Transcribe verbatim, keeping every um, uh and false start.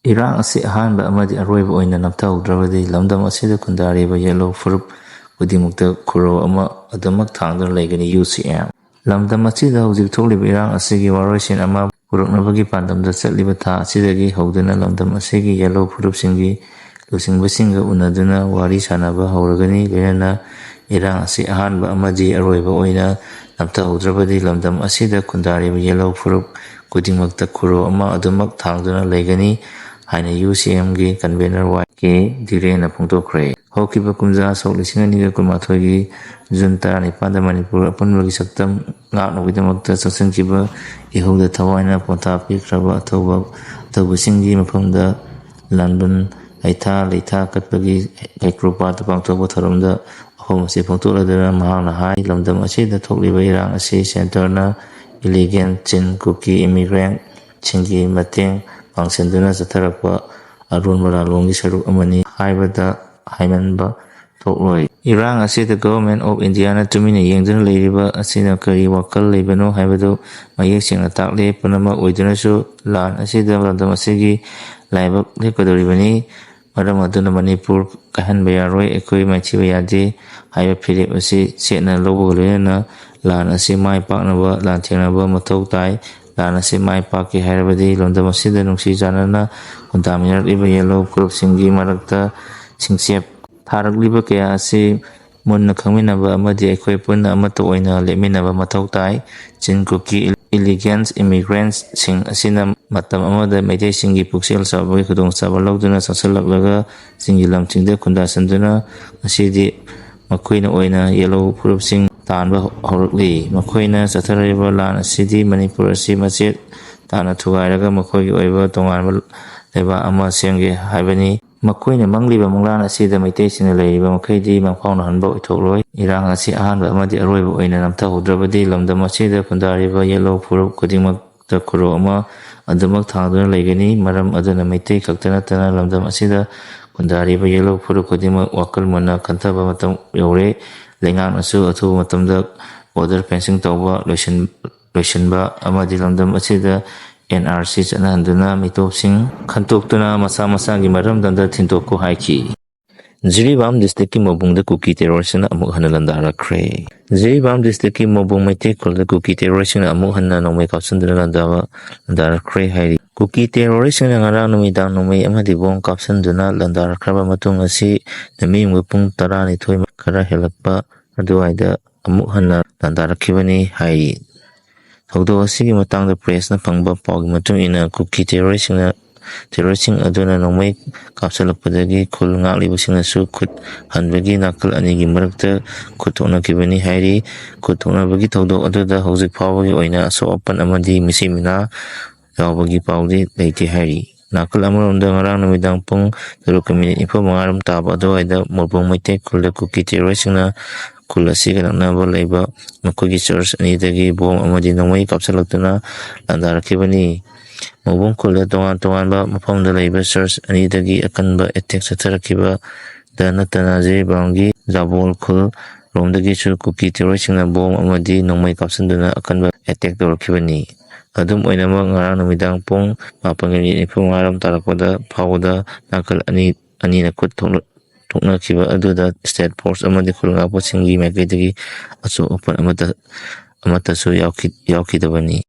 ꯏꯔꯥꯡ ꯑꯁꯤ ꯑꯍꯥꯟꯕ ꯑꯃꯗꯤ ꯑꯔꯣꯏꯕ ꯑꯣꯏꯅ ꯅꯝꯊꯍꯧꯗ꯭ꯔꯕꯗꯤ ꯂꯝꯗꯝ ꯑꯁꯤꯗ ꯈꯨꯟꯗꯥꯔꯤꯕ ꯌꯦꯜꯍꯧ ꯐꯨꯔꯨꯞ ꯈꯨꯗꯤꯡꯃꯛꯇ ꯈꯨꯔꯧ ꯑꯃ ꯑꯗꯨꯃꯛ ꯊꯥꯡꯗꯨꯅ ꯂꯩꯒꯅꯤ ꯌꯨ ꯁꯤ ꯑꯦꯝ꯫ ꯂꯝꯗꯝ ꯑꯁꯤꯗ ꯍꯧꯖꯤꯛ ꯊꯣꯛꯂꯤꯕ ꯏꯔꯥꯡ ꯑꯁꯤꯒꯤ ꯋꯥꯔꯣꯏꯁꯤꯟ ꯑꯃ ꯄꯨꯔꯛꯅꯕꯒꯤ ꯄꯥꯟꯗꯝꯗ ꯆꯠꯂꯤꯕ ꯊꯥ ꯑꯁꯤꯗꯒꯤ ꯍꯧꯗꯨꯅ ꯂꯝꯗꯝ ꯑꯁꯤꯒꯤ ꯌꯦꯜꯍꯧ ꯐꯨꯔꯨꯞꯁꯤꯡꯒꯤ ꯂꯨꯆꯤꯡꯕꯁꯤꯡꯒ ꯎꯅꯗꯨꯅ ꯋꯥꯔꯤ ꯁꯥꯅꯕ ꯍꯧꯔꯒꯅꯤ꯫ ꯂꯣꯏꯅꯅ ꯏꯔꯥꯡ ꯑꯁꯤ ꯑꯍꯥꯟꯕ ꯑꯃꯗꯤ ꯑꯔꯣꯏꯕ ꯑꯣꯏꯅ ꯅꯝꯊꯍꯧꯗ꯭ꯔꯕꯗꯤ ꯂꯝꯗꯝ ꯑꯁꯤꯗ ꯈꯨꯟꯗꯥꯔꯤꯕ ꯌꯦꯜꯍꯧ ꯐꯨꯔꯨꯞ ꯈꯨꯗꯤꯡꯃꯛꯇ ꯈꯨꯔꯧ ꯑꯃ ꯑꯗꯨꯃꯛ ꯊꯥꯡꯗꯨꯅ ꯂꯩꯒꯅꯤ ꯍꯥꯏꯅ ꯌꯨ ꯁꯤ ꯑꯦꯝꯒꯤ ꯀꯟꯚꯦꯅꯔ ꯋꯥꯏ ꯀꯦ ꯙꯤꯔꯦꯟꯅ ꯐꯣꯡꯗꯣꯛꯈ꯭ꯔꯦ꯫ ꯍꯧꯈꯤꯕ ꯀꯨꯝꯖꯥ ꯁꯣꯛ ꯂꯤꯁꯤꯡ ꯑꯅꯤꯒ ꯀꯨꯟꯃꯥꯊꯣꯏꯒꯤ ꯖꯨꯟ ꯇꯔꯥꯅꯤꯄꯥꯟꯗ ꯃꯅꯤꯄꯨꯔ ꯑꯄꯨꯟꯕꯒꯤ ꯁꯛꯇꯝ ꯉꯥꯛꯅꯕꯒꯤꯗꯃꯛꯇ ꯆꯪꯁꯤꯟꯈꯤꯕ ꯏꯍꯧꯗ ꯊꯋꯥꯏꯅ ꯄꯣꯟꯊꯥ ꯄꯤꯈ꯭ꯔꯕ ꯑꯊꯧꯕ, ꯑꯊꯧꯕꯁꯤꯡꯒꯤ ꯃꯐꯝꯗ ꯂꯥꯟꯕꯟ ꯍꯩꯊꯥ ꯂꯩꯊꯥ ꯀꯠꯄꯒꯤ ꯍꯩꯀ꯭ꯔꯨ ꯄꯥꯠꯇ ꯄꯥꯡꯊꯣꯛꯄ ꯊꯧꯔꯝꯗ ꯋꯥꯐꯝ ꯑꯁꯤ ꯐꯣꯡꯗꯣꯛꯂꯗꯨꯅ ꯃꯍꯥꯛꯅ ꯍꯥꯏ, ꯂꯝꯗꯝ ꯑꯁꯤꯗ ꯊꯣꯛꯂꯤꯕ ꯏꯔꯥꯡ ꯑꯁꯤ ꯁꯦꯟꯇꯔꯅ ꯏꯂꯤꯒꯦꯟ ꯆꯤꯟ ꯀꯨꯀꯤ ꯏꯃꯤꯒ꯭ꯔꯦꯟꯁꯤꯡꯒꯤ ꯃꯇꯦꯡ ꯄꯥꯡꯁꯤꯟꯗꯨꯅ ꯆꯠꯊꯔꯛꯄ ꯑꯔꯣꯟꯕ ꯂꯥꯂꯣꯡꯒꯤ ꯁꯔꯨꯛ ꯑꯃꯅꯤ ꯍꯥꯏꯕꯗ ꯍꯥꯏꯃꯟꯕ ꯊꯣꯛꯂꯣꯏ꯫ ꯏꯔꯥꯡ ꯑꯁꯤꯗ Government of Indiaꯅ ꯇꯨꯃꯤꯟꯅ ꯌꯦꯡꯗꯨꯅ ꯂꯩꯔꯤꯕ ꯑꯁꯤꯅ ꯀꯔꯤ ꯋꯥꯈꯜ ꯂꯩꯕꯅꯣ ꯍꯥꯏꯕꯗꯨ ꯃꯌꯦꯛ ꯁꯦꯡꯅ ꯇꯥꯛꯂꯦ꯫ ꯄꯨꯝꯅꯃꯛ ꯑꯣꯏꯗꯨꯅꯁꯨ ꯂꯥꯟ ꯑꯁꯤꯗ ꯂꯝꯗꯝ ꯑꯁꯤꯒꯤ ꯂꯥꯏꯕꯛ ꯂꯦꯞꯀꯗꯧꯔꯤꯕꯅꯤ꯫ ꯃꯔꯝ ꯑꯗꯨꯅ ꯃꯅꯤꯄꯨꯔ ꯀꯥꯏꯍꯟꯕ ꯌꯥꯔꯣꯏ, ꯑꯩꯈꯣꯏ ꯃꯥꯏꯊꯤꯕ ꯌꯥꯗꯦ ꯍꯥꯏꯕ ꯐꯤꯔꯦꯞ ꯑꯁꯤ ꯆꯦꯠꯅ ꯂꯧꯕꯒ ꯂꯣꯏꯅꯅ ꯂꯥꯟ ꯑꯁꯤ ꯃꯥꯏ ꯄꯥꯛꯅꯕ ꯂꯥꯟꯊꯦꯡꯅꯕ ꯃꯊꯧ ꯇꯥꯏ꯫ ꯂꯥꯟ ꯑꯁꯤ ꯃꯥꯏ ꯄꯥꯛꯀꯦ ꯍꯥꯏꯔꯕꯗꯤ ꯂꯝꯗꯝ ꯑꯁꯤꯗ ꯅꯨꯡꯁꯤ ꯆꯥꯟꯅꯅ ꯈꯨꯟꯗꯥꯃꯤꯟꯅꯔꯛꯂꯤꯕ ꯌꯦꯜꯍꯧ ꯐꯨꯔꯨꯞꯁꯤꯡꯒꯤ ꯃꯔꯛꯇ ꯁꯤꯡꯆꯦꯞ ꯊꯥꯔꯛꯂꯤꯕ ꯀꯌꯥ ꯑꯁꯤ ꯃꯨꯟꯅ ꯈꯪꯃꯤꯟꯅꯕ ꯑꯃꯗꯤ ꯑꯩꯈꯣꯏ ꯄꯨꯟꯅ ꯑꯃꯠꯇ ꯑꯣꯏꯅ ꯂꯦꯞꯃꯤꯟꯅꯕ ꯃꯊꯧ ꯇꯥꯏ꯫ ꯆꯤꯟ ꯀꯨꯀꯤ ꯏꯂꯤꯒꯦꯟꯁ ꯏꯃꯤꯒ꯭ꯔꯦꯟꯁꯁꯤꯡ ꯑꯁꯤꯅ ꯃꯇꯝ ꯑꯃꯗ ꯃꯩꯇꯩꯁꯤꯡꯒꯤ ꯄꯨꯛꯆꯦꯜ ꯆꯥꯎꯕꯒꯤ ꯈꯨꯗꯣꯡꯆꯥꯕ ꯂꯧꯗꯨꯅ ꯆꯪꯁꯤꯜꯂꯛꯂꯒ ꯆꯤꯡꯒꯤ ꯂꯝꯁꯤꯡꯗ ꯈꯨꯟꯗꯥꯁꯤꯟꯗꯨꯅ ꯉꯁꯤꯗꯤ ꯃꯈꯣꯏꯅ ꯑꯣꯏꯅ ꯌꯦꯜꯍꯧ ꯐꯨꯔꯨꯞꯁꯤꯡ ꯇꯥꯟꯕ ꯍꯧꯔꯛꯂꯤ꯫ ꯃꯈꯣꯏꯅ ꯆꯠꯊꯔꯤꯕ ꯂꯥꯟ ꯑꯁꯤꯗꯤ ꯃꯅꯤꯄꯨꯔ ꯑꯁꯤ ꯃꯆꯦꯠ ꯇꯥꯅ ꯊꯨꯒꯥꯏꯔꯒ ꯃꯈꯣꯏꯒꯤ ꯑꯣꯏꯕ ꯇꯣꯉꯥꯟꯕ ꯂꯩꯕꯥꯛ ꯑꯃ ꯁꯦꯝꯒꯦ ꯍꯥꯏꯕꯅꯤ꯫ ꯃꯈꯣꯏꯅ ꯃꯪꯂꯤꯕ ꯃꯪꯂꯥꯟ ꯑꯁꯤꯗ ꯃꯩꯇꯩꯁꯤꯡꯅ ꯂꯩꯔꯤꯕ ꯃꯈꯩꯗꯤ ꯃꯪꯐꯥꯎꯅꯍꯟꯕ ꯑꯣꯏꯊꯣꯛꯂꯣꯏ꯫ ꯏꯔꯥꯡ ꯑꯁꯤ ꯑꯍꯥꯟꯕ ꯑꯃꯗꯤ ꯑꯔꯣꯏꯕ ꯑꯣꯏꯅ ꯅꯝꯊꯍꯧꯗ꯭ꯔꯕꯗꯤ ꯂꯝꯗꯝ ꯑꯁꯤꯗ ꯈꯨꯟꯗꯥꯔꯤꯕ ꯌꯦꯜꯍꯧ ꯐꯨꯔꯨꯞ ꯈꯨꯗꯤꯡꯃꯛꯇ ꯈꯨꯔꯧ ꯑꯃ ꯑꯗꯨꯃꯛ ꯊꯥꯡꯗꯨꯅ ꯂꯩꯒꯅꯤ꯫ ꯃꯔꯝ ꯑꯗꯨꯅ ꯃꯩꯇꯩ ꯈꯛꯇ ꯅꯠꯇꯅ ꯂꯝꯗꯝ ꯑꯁꯤꯗ ꯈꯨꯟꯗꯥꯔꯤꯕ ꯌꯦꯜꯍꯧ ꯐꯨꯔꯨꯞ ꯈꯨꯗꯤꯡꯃꯛ ꯋꯥꯈꯜ ꯃꯨꯟꯅ ꯈꯟꯊꯕ ꯃꯇꯝ ꯌꯧꯔꯦ꯫ ꯂꯩꯉꯥꯛꯅꯁꯨ ꯑꯊꯨꯕ ꯃꯇꯝꯗ border fencing ꯇꯧꯕ ꯂꯣꯏꯁꯤꯟ-, ꯂꯣꯏꯁꯤꯟꯕ ꯑꯃꯗꯤ ꯂꯝꯗꯝ ꯑꯁꯤꯗ ꯑꯦꯟ ꯑꯥꯔ ꯁꯤ ꯆꯠꯅꯍꯟꯗꯨꯅ ꯃꯤꯇꯣꯞꯁꯤꯡ ꯈꯟꯇꯣꯛꯇꯨꯅ ꯃꯁꯥ ꯃꯁꯥꯒꯤ ꯃꯔꯝꯗꯝꯗ ꯊꯤꯟꯗꯣꯛꯈꯣ ꯍꯥꯏꯈꯤ꯫ ꯖꯤꯔꯤꯕꯥꯝ ꯗꯤꯁꯇ꯭ꯔꯤꯛꯀꯤ ꯃꯣꯕꯨꯡꯗ ꯀꯨꯀꯤ ꯇꯦꯔꯣꯔꯤꯁꯅ ꯑꯃꯨꯛ ꯍꯟꯅ ꯂꯥꯟꯗꯥꯔꯛꯈ꯭ꯔꯦ꯫ ꯖꯤꯔꯤꯕꯥꯝ ꯗꯤꯁꯇ꯭ꯔꯤꯛꯀꯤ ꯃꯣꯕꯨꯡ ꯃꯩꯇꯩ ꯈꯨꯜꯗ ꯀꯨꯀꯤ ꯇꯦꯔꯣꯔꯤꯁꯅ ꯑꯃꯨꯛ ꯍꯟꯅ ꯅꯣꯡꯃꯩ ꯀꯥꯞꯁꯤꯟꯗꯨꯅ ꯂꯥꯟꯗꯥꯕ ꯂꯥꯟꯗꯥꯔꯛꯈ꯭ꯔꯦ ꯍꯥꯏꯔꯤ꯫ ꯀꯨꯀꯤ ꯇꯦꯔꯣꯔꯤꯁꯁꯤꯡꯅ ꯉꯔꯥꯡ ꯅꯨꯃꯤꯗꯥꯡ ꯅꯣꯡꯃꯩ ꯑꯃꯗꯤ ꯕꯣꯝ ꯀꯥꯞꯁꯤꯟꯗꯨꯅ ꯂꯥꯟꯗꯥꯔꯛꯈ꯭ꯔꯕ ꯃꯇꯨꯡ ꯑꯁꯤ ꯅꯨꯃꯤꯠ ꯌꯨꯡꯕ ꯄꯨꯡ ꯇꯔꯥꯅꯤꯊꯣꯏ ꯈꯔ ꯍꯦꯜꯂꯛꯄ ꯑꯗꯨꯋꯥꯏꯗ ꯑꯃꯨꯛ ꯍꯟꯅ ꯂꯥꯟꯗꯥꯔꯛꯈꯤꯕꯅꯤ ꯍꯥꯏꯔꯤ꯫ ꯊꯧꯗꯣꯛ ꯑꯁꯤꯒꯤ ꯃꯇꯥꯡꯗ ꯄ꯭ꯔꯦꯁꯅ ꯐꯪꯕ ꯄꯥꯎꯒꯤ ꯃꯇꯨꯡ ꯏꯟꯅ ꯀꯨꯀꯤ ꯇꯦꯔꯣꯔꯤꯁꯁꯤꯡꯅ ꯇꯦꯔꯣꯔꯤꯁꯁꯤꯡ ꯑꯗꯨꯅ ꯅꯣꯡꯃꯩ ꯀꯥꯞꯁꯤꯜꯂꯛꯄꯗꯒꯤ ꯈꯨꯜ ꯉꯥꯛꯂꯤꯕꯁꯤꯡꯅꯁꯨ ꯈꯨꯠ ꯍꯟꯕꯒꯤ ꯅꯥꯀꯜ ꯑꯅꯤꯒꯤ ꯃꯔꯛꯇ ꯈꯨꯠ ꯊꯣꯛꯅꯈꯤꯕꯅꯤ ꯍꯥꯏꯔꯤ꯫ ꯈꯨꯠ ꯊꯣꯛꯅꯕꯒꯤ ꯊꯧꯗꯣꯛ ꯑꯗꯨꯗ ꯍꯧꯖꯤꯛ ꯐꯥꯎꯕꯒꯤ ꯑꯣꯏꯅ ꯑꯁꯣꯛ ꯑꯄꯟ ꯑꯃꯗꯤ ꯃꯤꯁꯤ ꯃꯤꯅꯥ ꯌꯥꯎꯕꯒꯤ ꯄꯥꯎꯗꯤ ꯂꯩꯇꯦ ꯍꯥꯏꯔꯤ꯫ ꯅꯥꯀꯜ ꯑꯃꯔꯣꯝꯗ ꯉꯔꯥꯡ ꯅꯨꯃꯤꯗꯥꯡ ꯄꯨꯡ ꯇꯔꯨꯛꯀ ꯃꯤꯅꯤꯠ ꯅꯤꯐꯨ ꯃꯉꯥꯔꯣꯝ ꯇꯥꯕ ꯑꯗꯨꯋꯥꯏꯗ ꯃꯣꯔꯕꯣꯡ ꯃꯩꯇꯩ ꯈꯨꯜꯗ ꯀꯨꯀꯤ ꯇꯦꯔꯣꯔꯤꯁꯁꯤꯡꯅ ꯈꯨꯜ ꯑꯁꯤꯒ ꯅꯛꯅꯕ ꯂꯩꯕ ꯃꯈꯣꯏꯒꯤ ꯆꯔꯆ ꯑꯅꯤꯗꯒꯤ ꯕꯣꯝ ꯑꯃꯗꯤ ꯅꯣꯡꯃꯩ ꯀꯥꯞꯁꯤꯜꯂꯛꯇꯨꯅ ꯂꯥꯟꯗꯥꯔꯛꯈꯤꯕꯅꯤ꯫ ꯃꯣꯔꯕꯣꯡ ꯈꯨꯜꯗ ꯇꯣꯉꯥꯟ ꯇꯣꯉꯥꯟꯕ ꯃꯐꯝꯗ ꯂꯩꯕ ꯆꯔꯆ ꯑꯅꯤꯗꯒꯤ ꯑꯀꯟꯕ ꯑꯦꯇꯦꯛ ꯆꯠꯊꯔꯛꯈꯤꯕꯗ ꯅꯠꯇꯅ ꯖꯤꯔꯤꯕꯥꯝꯒꯤ ꯖꯥꯕꯣꯜ ꯈꯨꯜ ꯔꯣꯝꯗꯒꯤꯁꯨ ꯀꯨꯀꯤ ꯇꯦꯔꯣꯔꯤꯁꯁꯤꯡꯅ ꯕꯣꯝ ꯑꯃꯗꯤ ꯅꯣꯡꯃꯩ ꯀꯥꯞꯁꯤꯟꯗꯨꯅ ꯑꯀꯟꯕ ꯑꯦꯇꯦꯛ ꯇꯧꯔꯛꯈꯤꯕꯅꯤ꯫ ꯑꯗꯨꯝ ꯑꯣꯏꯅꯃꯛ, ꯉꯔꯥꯡ ꯅꯨꯃꯤꯗꯥꯡ ꯄꯨꯡ ꯃꯥꯄꯟꯒ ꯃꯤꯅꯤꯠ ꯅꯤꯐꯨ ꯃꯉꯥꯔꯣꯝ ꯇꯥꯔꯛꯄꯗ ꯐꯥꯎꯕꯗ ꯅꯥꯀꯜ ꯑꯅꯤ, ꯑꯅꯤꯅ ꯈꯨꯠ ꯊꯣꯛꯅ-, ꯊꯣꯛꯅꯈꯤꯕ ꯑꯗꯨꯗ ꯁ꯭ꯇꯦꯠ ꯐꯣꯔꯁ ꯑꯃꯗꯤ ꯈꯨꯜ ꯉꯥꯛꯄꯁꯤꯡꯒꯤ ꯃꯥꯏꯀꯩꯗꯒꯤ ꯑꯁꯣꯛ ꯑꯄꯟ ꯑꯃꯠꯇ, ꯑꯃꯠꯇꯁꯨ ꯌꯥꯎꯈꯤ-, ꯌꯥꯎꯈꯤꯗꯕꯅꯤ꯫